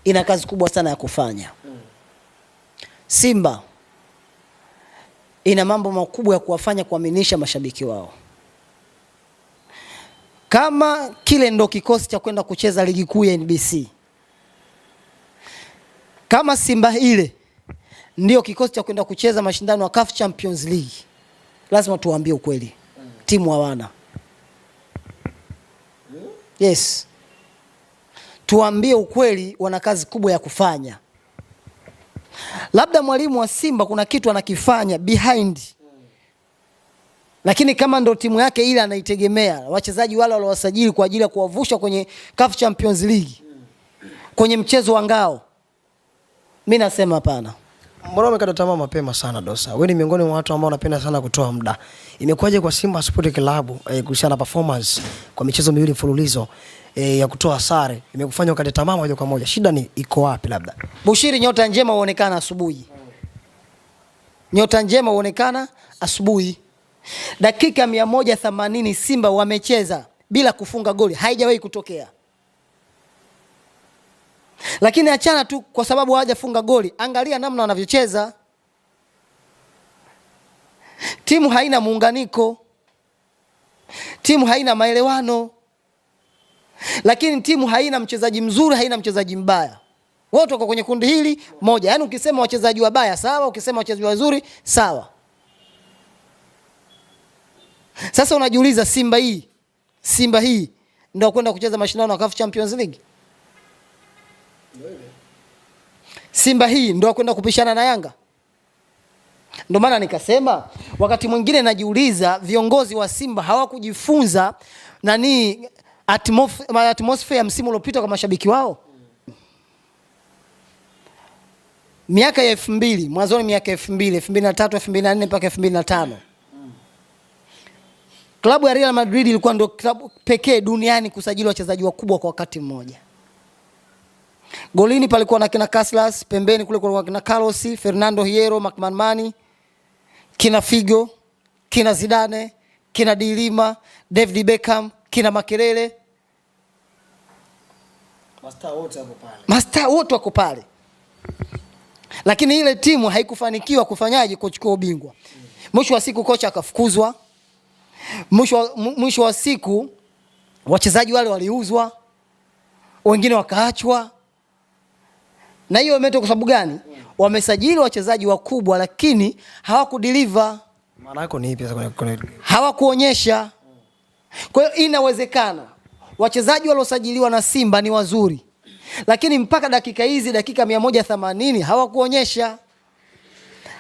Ina kazi kubwa sana ya kufanya. Simba ina mambo makubwa ya kuwafanya kuaminisha mashabiki wao. Kama kile ndo kikosi cha kwenda kucheza ligi kuu ya NBC, kama Simba ile ndio kikosi cha kwenda kucheza mashindano ya CAF Champions League, lazima tuwaambie ukweli, timu hawana. Yes, tuwaambie ukweli, wana kazi kubwa ya kufanya. Labda mwalimu wa Simba kuna kitu anakifanya behind, lakini kama ndo timu yake ile anaitegemea, wachezaji wale waliowasajili kwa ajili ya kuwavusha kwenye CAF Champions League, kwenye mchezo wa ngao, mi nasema hapana. Mbona umekata tamaa mapema sana Dosa? Wewe ni miongoni mwa watu ambao wanapenda sana kutoa muda. Imekuwaje kwa Simba Sport Club kuhusiana na performance kwa michezo miwili mfululizo ya kutoa sare imekufanya ukate tamaa moja kwa moja? Shida ni iko wapi labda? Bushiri, nyota njema huonekana asubuhi. Nyota njema huonekana asubuhi. Dakika 180 Simba wamecheza bila kufunga goli, haijawahi kutokea. Lakini achana tu kwa sababu hawajafunga goli, angalia namna wanavyocheza. Timu haina muunganiko, timu haina maelewano, lakini timu haina mchezaji mzuri, haina mchezaji mbaya, wote wako kwenye kundi hili moja. Yaani ukisema wachezaji wabaya sawa, ukisema wachezaji wazuri sawa. Sasa unajiuliza, Simba hii ndio kwenda kucheza mashindano ya CAF Champions League? Simba hii ndio kwenda kupishana na Yanga? Ndio maana nikasema wakati mwingine najiuliza viongozi wa Simba hawakujifunza nani atmosphere ya msimu uliopita kwa mashabiki wao. Miaka ya 2000, mwanzoni miaka 2000, 2003, 2004 mpaka 2005. Klabu ya Real Madrid ilikuwa ndio klabu pekee duniani kusajili wachezaji wakubwa kwa wakati mmoja. Golini palikuwa na kina Casillas, pembeni kule kulikuwa kina Carlos, Fernando Hierro, McManaman, kina Figo, kina Zidane, kina Di Lima, David Beckham, kina Makelele. Mastaa wote hapo pale. Mastaa wote wako pale. Lakini ile timu haikufanikiwa kufanyaje kuchukua ubingwa. Mwisho wa siku kocha akafukuzwa. Mwisho wa siku wachezaji wale waliuzwa, wengine wakaachwa. Na hiyo imetoka kwa sababu gani? Wamesajili wachezaji wakubwa lakini hawakudeliver. Maana yako ni ipi sasa kwenye Hawakuonyesha. Kwa hiyo inawezekana wachezaji waliosajiliwa na Simba ni wazuri, lakini mpaka dakika hizi, dakika 180 hawakuonyesha,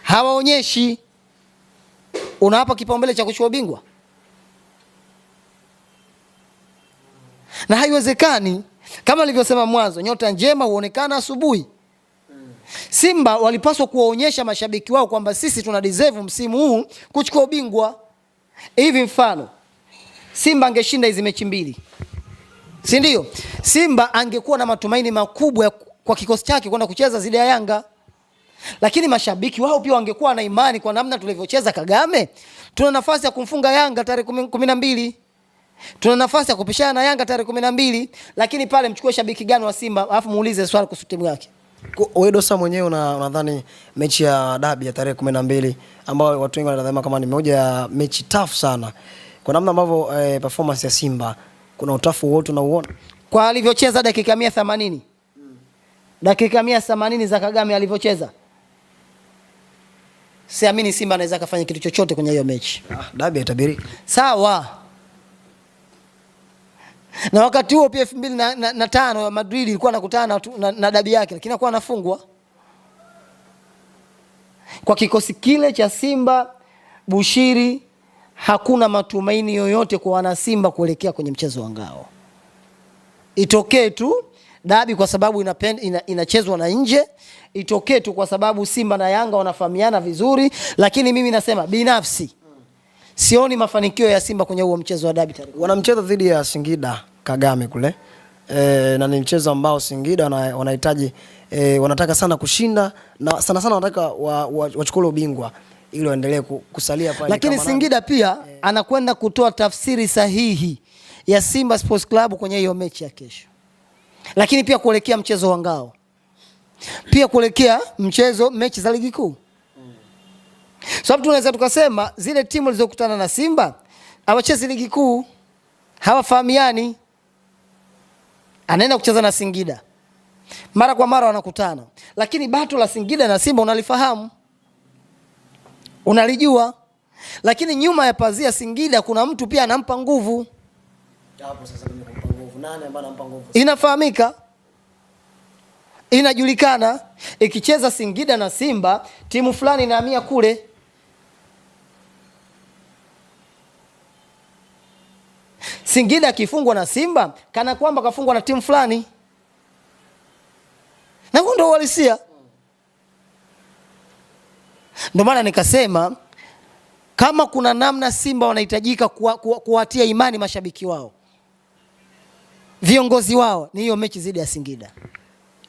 hawaonyeshi. Unawapa kipaumbele cha kuchukua ubingwa? Na haiwezekani. Kama nilivyosema mwanzo, nyota njema huonekana asubuhi. Simba walipaswa kuwaonyesha mashabiki wao kwamba sisi tuna deserve msimu huu kuchukua ubingwa. Hivi mfano Simba angeshinda hizi mechi mbili, si ndio? Simba angekuwa na matumaini makubwa kwa kikosi chake kwenda kucheza dhidi ya Yanga, lakini mashabiki wao pia wangekuwa na imani kwa namna tulivyocheza Kagame, tuna nafasi ya kumfunga Yanga tarehe 12, tuna nafasi ya kupishana na Yanga tarehe 12. Lakini pale mchukue shabiki gani wa Simba alafu muulize swali kuhusu timu yake. Wewe Dosa mwenyewe unadhani mechi ya dabi ya tarehe 12 ambayo watu wengi wanatazama kama ni moja ya mechi tough sana, kwa namna ambavyo performance ya Simba, kuna utafu wote unauona kwa alivyocheza dakika 180, dakika 180 za Kagame alivyocheza, siamini Simba anaweza akafanya kitu chochote kwenye hiyo mechi. Dabi haitabiriki. Sawa. Na wakati huo pia 2005 Madrid ilikuwa anakutana na dabi yake, lakini alikuwa anafungwa. Kwa kikosi kile cha Simba, Bushiri, hakuna matumaini yoyote kwa wana Simba kuelekea kwenye mchezo wa ngao. Itokee tu dabi kwa sababu inachezwa na nje, itokee tu kwa sababu Simba na Yanga wanafahamiana vizuri, lakini mimi nasema binafsi sioni mafanikio ya Simba kwenye huo mchezo wa dabi. Wana mchezo dhidi ya Singida Kagame kule. Na ni mchezo ambao Singida wanahitaji, wanataka sana kushinda na sana sana wanataka wachukue ubingwa ili waendelee kusalia pale. Lakini kama Singida pia anakwenda kutoa tafsiri sahihi ya Simba Sports Club kwenye hiyo mechi ya kesho, lakini pia kuelekea mchezo wa ngao. Pia kuelekea mchezo mechi za ligi kuu. Sababu tunaweza tukasema zile timu zilizokutana na Simba hawachezi ligi kuu, hawafahamiani. Anaenda kucheza na Singida. Mara kwa mara wanakutana. Lakini bato la Singida na Simba unalifahamu. Unalijua. Lakini nyuma ya pazia Singida kuna mtu pia anampa nguvu. Hapo sasa ndio kumpa nguvu. Nani ambaye anampa nguvu? Inafahamika. Inajulikana. Ikicheza Singida na Simba, timu fulani inahamia kule. Singida akifungwa na Simba, kana kwamba kafungwa na timu fulani. Na huo ndio uhalisia. Ndio maana nikasema kama kuna namna Simba wanahitajika kuwatia imani mashabiki wao, viongozi wao, ni hiyo mechi dhidi ya Singida.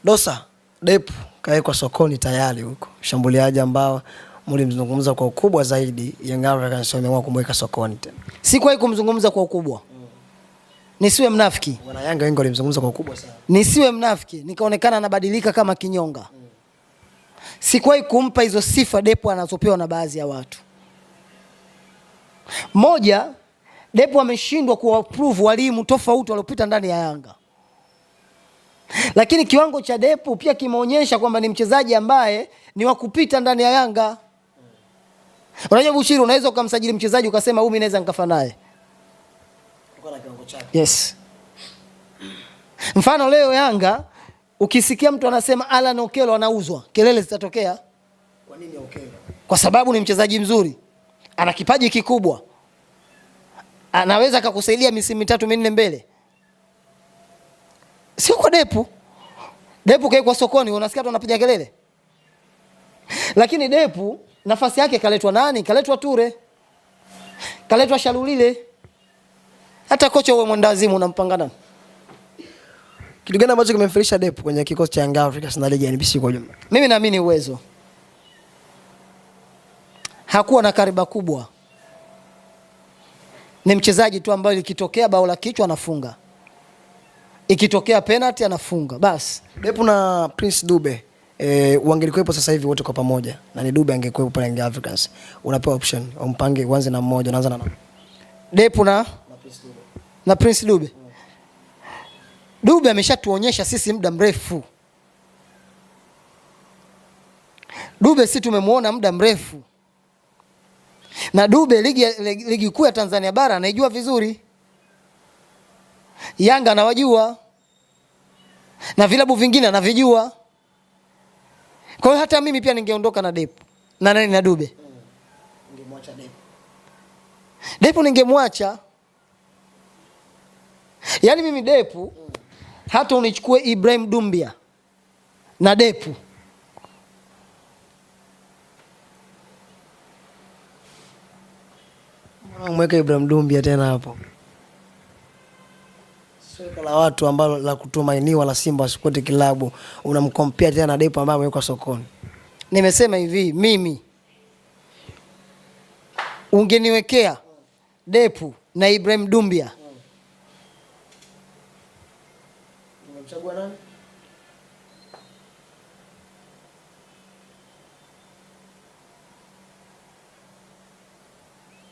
Dosa Depu kawekwa sokoni tayari huko. Shambuliaji ambao mlimzungumza kwa ukubwa zaidi, Young Africans wameamua kumweka sokoni tena. Sikuwahi kumzungumza kwa ukubwa. Nisiwe mnafiki. Wana Yanga wengi walimzungumza kwa ukubwa sana. Nisiwe mnafiki, nikaonekana anabadilika kama kinyonga. Sikuwahi kumpa hizo sifa Depu anazopewa na baadhi ya watu. Moja, Depu ameshindwa kuapprove walimu tofauti waliopita ndani ya Yanga. Lakini kiwango cha Depu pia kimeonyesha kwamba ni mchezaji ambaye ni wa kupita ndani ya Yanga. Unajua Bushiri, unaweza ukamsajili mchezaji ukasema huyu mimi naweza nikafa naye. Kwa kiwango chake. Yes. Mfano leo Yanga ukisikia mtu anasema Alan Okello anauzwa, kelele zitatokea. Kwa nini Okello? Kwa sababu ni mchezaji mzuri. Ana kipaji kikubwa. Anaweza akakusaidia misimu 3 4 mbele. Sio kwa Depu. Depu kaekwa sokoni, unasikia watu wanapiga kelele. Lakini Depu nafasi yake kaletwa nani? Kaletwa Ture. Kaletwa Shalulile. Hata kocha uwe mwendawazimu unampanga nani? Kitu gani ambacho kimemfilisha Depu kwenye kikosi cha Young Africans na ligi ya NBC kwa ujumla? Mimi naamini uwezo. Hakuwa na kariba kubwa. Ni mchezaji tu ambaye likitokea bao la kichwa anafunga. Ikitokea penalty anafunga. Bas. Depu na Prince Dube wangelikuwepo sasa hivi wote kwa pamoja. Na ni Dube angekuwepo pale Young Africans. Unapewa option, umpange uanze na mmoja, unaanza na nani? Depu na Prince Dube. Na Prince Dube. Dube ameshatuonyesha sisi muda mrefu. Dube si tumemuona muda mrefu. Na Dube ligi kuu ya Tanzania bara anaijua vizuri. Yanga anawajua. Na vilabu vingine anavijua. Kwa hiyo hata mimi pia ningeondoka na Depu. Na nani na Dube? Ningemwacha Depu. Depu ningemwacha. Yaani mimi Depu hata unichukue Ibrahim Dumbia na Depu. Mbona umweke Ibrahim Dumbia tena hapo? Soka la watu ambalo la kutumainiwa la Simba Sport Club unamkompea tena na Depu ambaye amewekwa sokoni. Nimesema hivi, mimi ungeniwekea Depu na Ibrahim Dumbia, ungemchagua nani?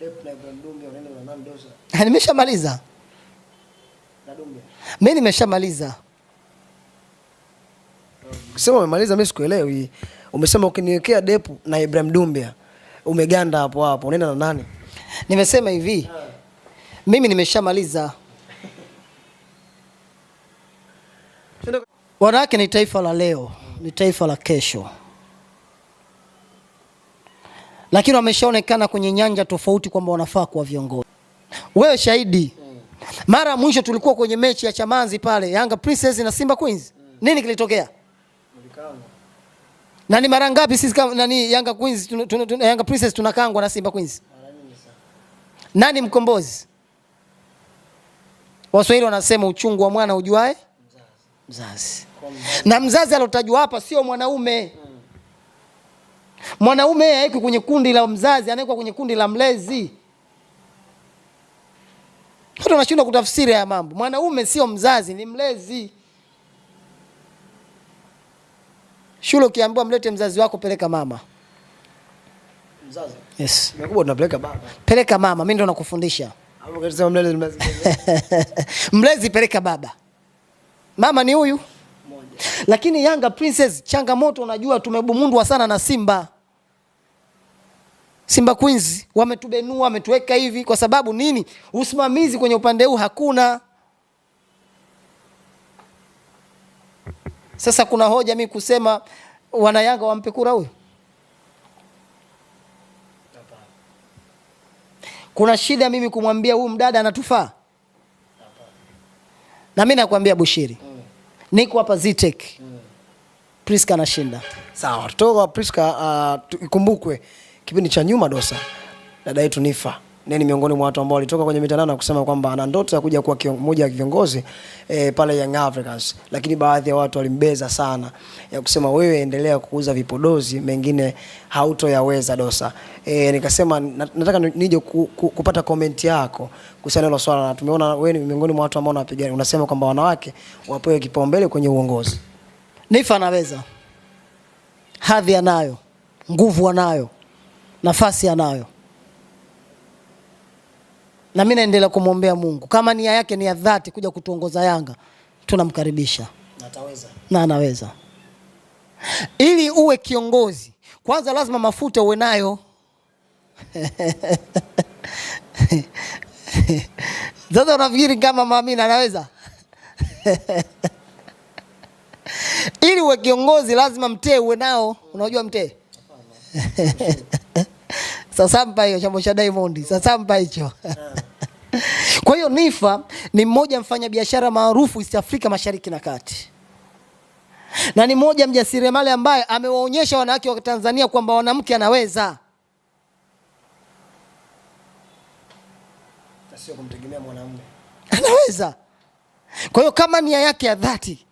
Depu na Ibrahim Dumbia unaenda na nani Dosa? Nimeshamaliza. Na Dumbia. Mimi nimeshamaliza. Ukisema umemaliza mimi sikuelewi. Umesema ukiniwekea Depu na Ibrahim Dumbia umeganda hapo hapo, unaenda na nani? Nimesema hivi. Mimi nimeshamaliza. Wanawake ni taifa la leo, ni taifa la kesho. Lakini wameshaonekana kwenye nyanja tofauti kwamba wanafaa kuwa viongozi. Wewe shahidi. Mara mwisho tulikuwa kwenye mechi ya Chamanzi pale, Yanga Princess na Simba Queens. Nini kilitokea? Na ni mara ngapi sisi kama nani Yanga Queens Yanga Princess tunakangwa na Simba Queens? Nani mkombozi? Waswahili wanasema uchungu wa mwana ujuae mzazi. Na mzazi alotajwa hapa sio mwanaume. Mwanaume haiko kwenye kundi la mzazi, anawekwa kwenye kundi la mlezi. Watu wanashindwa kutafsiri haya mambo. Mwanaume sio mzazi, ni mlezi. Shule ukiambiwa mlete mzazi wako, peleka mama. Mzazi. Yes. Mkubwa tunapeleka baba. Peleka mama, mimi ndo nakufundisha. Hapo ukisema mlezi mlezi. Mlezi peleka baba. Mama ni huyu. Lakini Yanga Princess changamoto, unajua tumebumundwa sana na Simba. Simba Queens wametubenua, wametuweka hivi kwa sababu nini? Usimamizi kwenye upande huu hakuna. Sasa kuna hoja mimi kusema wana Yanga wampe kura huyu? Kuna shida mimi kumwambia huyu mdada anatufaa? Na mimi nakwambia Bushiri, niko hapa Zetech. Priska anashinda. Sawa, tutoka kwa Priska. Ikumbukwe kipindi cha nyuma Dosa, dada yetu Nifa ni miongoni mwa watu ambao walitoka kwenye mitandao na kusema kwamba ana ndoto ya kuja kuwa mmoja wa viongozi pale Young Africans, lakini baadhi ya watu walimbeza sana ya kusema wewe endelea kuuza vipodozi, mengine hautoyaweza Dosa. Nikasema nataka nije kupata comment yako kuhusiana na swala, na tumeona wewe ni miongoni mwa watu ambao unapigania, unasema kwamba wanawake wapewe kipaumbele kwenye uongozi. Nifa anaweza, hadhi anayo, nguvu anayo, nafasi anayo. Na mimi naendelea kumwombea Mungu. Kama nia yake ni ya dhati kuja kutuongoza Yanga, tunamkaribisha. Na ataweza. Na anaweza. Ili uwe kiongozi, kwanza lazima mafuta uwe nayo. Sasa unafikiri kama Mama Amina anaweza? Ili uwe kiongozi lazima mtee uwe nao. Unajua mtee? Sasa mpa hiyo chombo cha Diamond. Sasa mpa hicho. Kwa hiyo Nifa ni mmoja mfanyabiashara maarufu East Africa Mashariki na Kati. Na ni mmoja mjasiriamali ambaye amewaonyesha wanawake wa Tanzania kwamba mwanamke anaweza. Sio kumtegemea mwanamume. Anaweza. Kwa hiyo kama nia yake ya dhati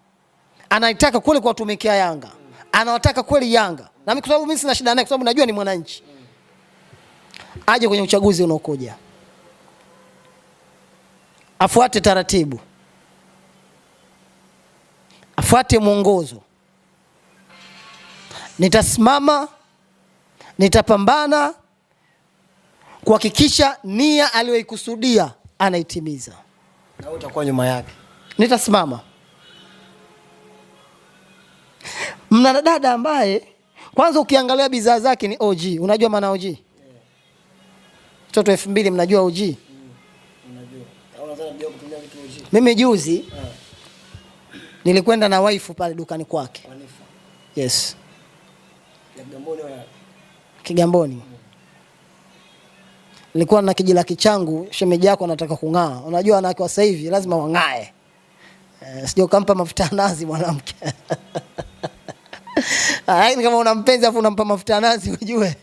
anaitaka kweli kuwatumikia Yanga, anawataka kweli Yanga. Na mimi kwa sababu mimi sina shida naye, kwa sababu najua ni mwananchi. Aje kwenye uchaguzi unaokuja, afuate taratibu, afuate mwongozo. Nitasimama, nitapambana kuhakikisha nia aliyoikusudia anaitimiza. Na wewe utakuwa nyuma yake. Nitasimama. Mna dada ambaye kwanza ukiangalia bidhaa zake ni OG. Unajua maana OG? Mtoto 2000 mnajua OG? Unajua. Au unadhani mjua kutumia vitu OG? Mimi juzi nilikwenda na waifu pale dukani kwake. Yes. Ya Kigamboni au ya? Kigamboni. Nilikuwa na kijilaki changu, shemeji yako anataka kung'aa. Unajua wanawake wa sasa hivi lazima wang'ae. Sio kampa mafuta nazi mwanamke. Yaani kama una mpenzi afu unampa mafuta nazi ujue.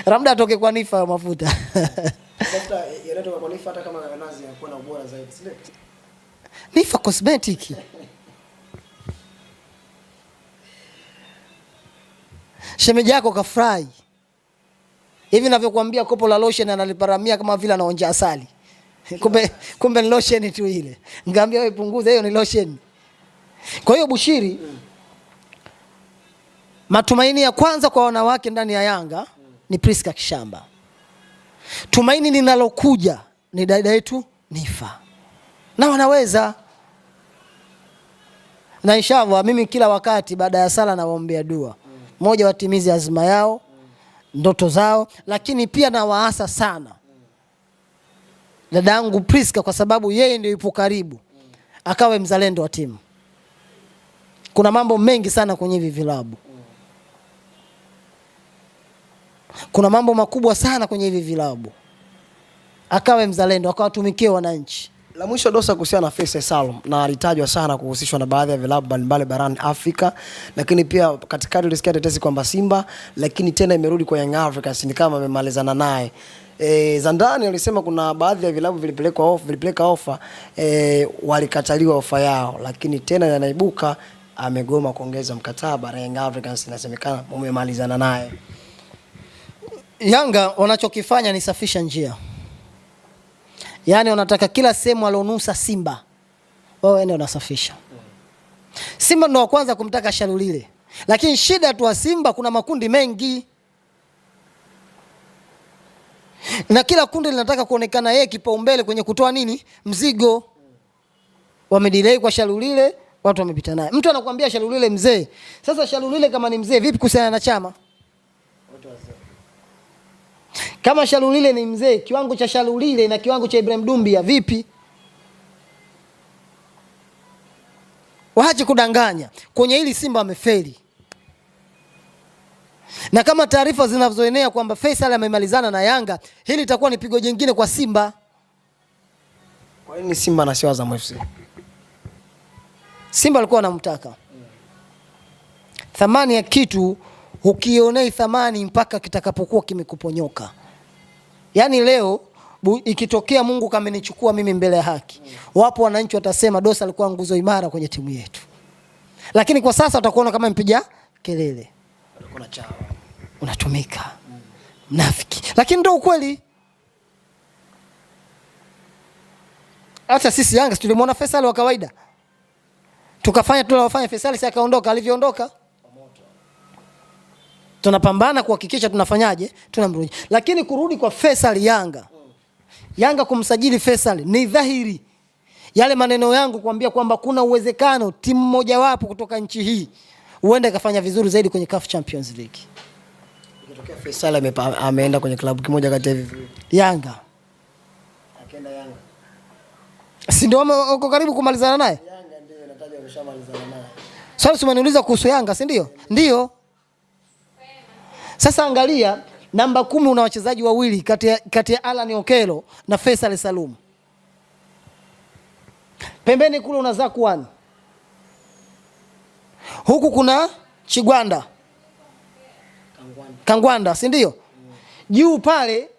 Labda atoke kwa Nifa ya mafuta. Mafuta yanatoka kwa Nifa hata kama nazi yanakuwa na ubora zaidi, si ndio? Nifa Cosmetic. Shemeji yako kafurahi. Hivi ninavyokuambia kopo la lotion analiparamia kama vile anaonja asali. Kumbe ni lotion tu ile. Nikamwambia wewe punguza hiyo ni lotion. Kwa hiyo Bushiri, matumaini ya kwanza kwa wanawake ndani ya Yanga ni Priska Kishamba. Tumaini linalokuja ni dada yetu Nifa. Na wanaweza. Na inshallah mimi kila wakati baada ya sala nawaombea dua. Moja, watimize azma yao, ndoto zao, lakini pia nawaasa sana dadangu Priska kwa sababu yeye ndio yupo karibu, akawe mzalendo wa timu. Kuna mambo mengi sana kwenye hivi vilabu. Kuna mambo makubwa sana kwenye hivi vilabu. Akawe mzalendo, akawatumikie wananchi. La mwisho Dosa, kuhusiana na Feisal Salum, na alitajwa sana kuhusishwa na baadhi ya vilabu mbalimbali barani Afrika, lakini pia katikati ulisikia tetesi kwamba Simba, lakini tena imerudi kwa Young Africans, ni kama amemalizana naye. Zandani alisema kuna baadhi ya vilabu vilipeleka ofa, walikataliwa ofa yao, lakini tena yanaibuka amegoma kuongeza mkataba na Young Africans, inasemekana mumemalizana naye. Yanga wanachokifanya ni safisha njia. Yaani wanataka kila sehemu alionusa Simba wao waende wanasafisha. Simba ndo wa kwanza kumtaka Shalulile, lakini shida tu wa Simba kuna makundi mengi na kila kundi linataka kuonekana yeye kipaumbele kwenye kutoa nini mzigo. Wamedelay kwa Shalulile, watu wamepita naye. Mtu anakuambia Shalulile mzee. Sasa Shalulile kama ni mzee, vipi kuhusiana na Chama? Kama Shalulile ni mzee, kiwango cha Shalulile na kiwango cha Ibrahim Dumbia vipi? Waache kudanganya kwenye hili, Simba amefeli. Na kama taarifa zinazoenea kwamba Faisal amemalizana na Yanga, hili litakuwa ni pigo jingine kwa Simba. Kwa nini Simba na sio Azam FC? Simba alikuwa anamtaka. Thamani ya kitu ukionei thamani mpaka kitakapokuwa kimekuponyoka. Yaani leo ikitokea Mungu kamenichukua mimi mbele ya haki, wapo wananchi watasema Dosa alikuwa nguzo imara kwenye timu yetu, lakini kwa sasa watakuona kama mpiga kelele, unatumika mnafiki, lakini ndio ukweli. Hata sisi Yanga tulimwona Faisal wa kawaida, tukafanya tulilofanya, Faisal si akaondoka alivyoondoka. Tunapambana kuhakikisha tunafanyaje, tunamrudi. Lakini kurudi kwa Faisal Yanga, Yanga kumsajili Faisal ni dhahiri yale maneno yangu kuambia kwamba kuna uwezekano timu mojawapo kutoka nchi hii huenda ikafanya vizuri zaidi kwenye CAF Champions League. Ikitokea Faisal ameenda kwenye klabu kimoja kati ya hivi Yanga, akaenda Yanga, si ndio uko karibu kumalizana naye? Yanga ndio inataja ameshamalizana naye. Sasa umeniuliza kuhusu Yanga, si ndio? Ndio. Sasa angalia namba 10 una wachezaji wawili kati ya Alan Okello na Faisal Salum. Pembeni kule una Zakwan. Huku kuna Chigwanda. Kangwanda, si ndio? Juu pale